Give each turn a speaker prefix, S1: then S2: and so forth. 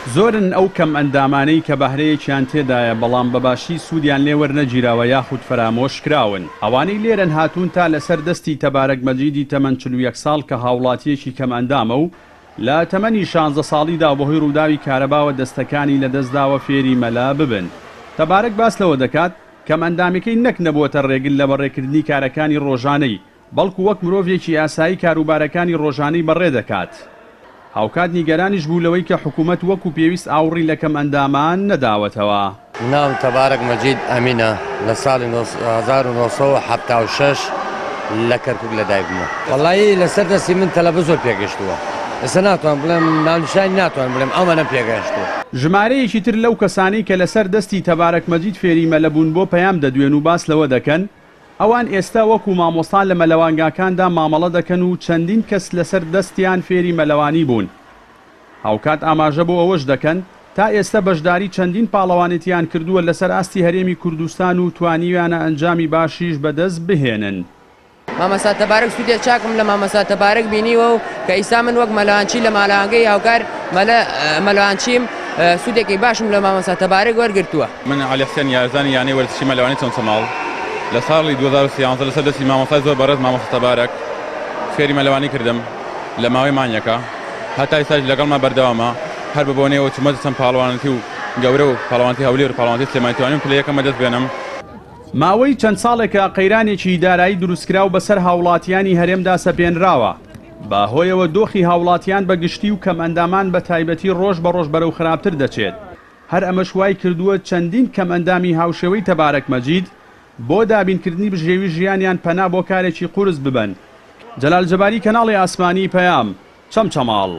S1: زۆرن ئەو کەمئەندامانەی کە بەهرەیەکیان تێدایە بەڵام بە باشی سوودیان لێ وەرنەگیراوە یاخود فەرامۆش کراون. ئەوانەی لێرەن هاتوون تا لەسەر دەستی تەبارەک مەجیدی تەمەن 41 ساڵ کە هاوڵاتییەکی کەمئەندامە و لە تەمەنی شانزە ساڵیدا و بەهۆی ڕووداوی کارەباوە دەستەکانی لەدەستداوە فێری مەلە ببن. تەبارەک باس لەوە دەکات، کەمئەندامیەکەی نەک نەبووەتە ڕێگر لە بەڕێکردنی کارەکانی ڕۆژانەی، بەڵکو وەک مرۆڤێکی ئاسایی کاروبارەکانی ڕۆژانەی بەڕێدەکات. هاوکات نیگەرانیش بوو لەوەی کە حکومەت وەکو پێویست ئاوڕی لە کەمئەندامان نەداوەتەوە.
S2: ناوم تەبارەک مەجید ئەمینە، لە ساڵی 1976 لە کەرکوک لەدایک بوومە. وەڵایی لەسەر دەستی من تەلەبە زۆر پێگەشتووە، ئێستا ناتوانم بڵێم ناونیشانی ناتوانم بڵێم ئەوەنەم پێگەشتووە.
S1: ژمارەیەکی تر لەو کەسانەی کە لەسەر دەستی تەبارەک مەجید فێری مەلە بوون بۆ پەیام دەدوێن و باس لەوە دەکەن، ئەوان ئێستا وەکو مامۆستا لە مەلەوانگاکاندا مامەڵە دەکەن و چەندین کەس لەسەر دەستیان فێری مەلەوانی بوون. هاوکات ئاماژە بۆ ئەوەش دەکەن، تا ئێستا بەشداری چەندین پاڵەوانێتیان کردووە لەسەر ئاستی هەرێمی کوردستان و توانیویانە ئەنجامی باشیش بەدەست بهێنن.
S3: مامۆستا تەبارک سوودێ چاکم لە مامۆستا تەبارک بینیوە و کە ئیستا من وەک مەلەوانچی لە مالەوانگەی هاوکار مەلە مەلەوانچیم سوودێکی باشم لە مامۆستا تەبارک وەرگرتووە.
S4: من عەلی حسێن یارزانی یانەی وەرزشی مەلەوانی چەمچەماڵ لە ساڵی 2013 لەسەر دەستی مامۆستای زۆر بەڕێز مامۆستا تەبارەک فێری مەلەوانی کردم لە ماوەی مانگێکا هەتا ئیستاش لەگەڵما بەردەوامە هەر بە بۆنەیەوە چوومەتە چەند پاڵەوانێتی و گەورە و پاڵەوانێتی هەولێر و پاڵەوانێتی سلێمانی توانیم پلە یەکەم بەدەست بێنم.
S1: ماوەی چەند ساڵێکە قەیرانێکی دارایی دروستکراو بەسەر هاوڵاتیانی هەرێمدا سەپێنراوە، بە هۆیەوە دۆخی هاوڵاتیان بە گشتی و کەمئەندامان بە تایبەتی ڕۆژ بە ڕۆژ بەرەو خراپتر دەچێت، هەر ئەمەش وای کردووە چەندین کەمئەندامی هاوشێوەی تەبارەک مەجید بۆ دابینکردنی بژێوی ژیانیان پەنا بۆ کارێکی قورس ببەن. جەلال جەباری کەناڵی ئاسمانی پەیام، چەمچەماڵ.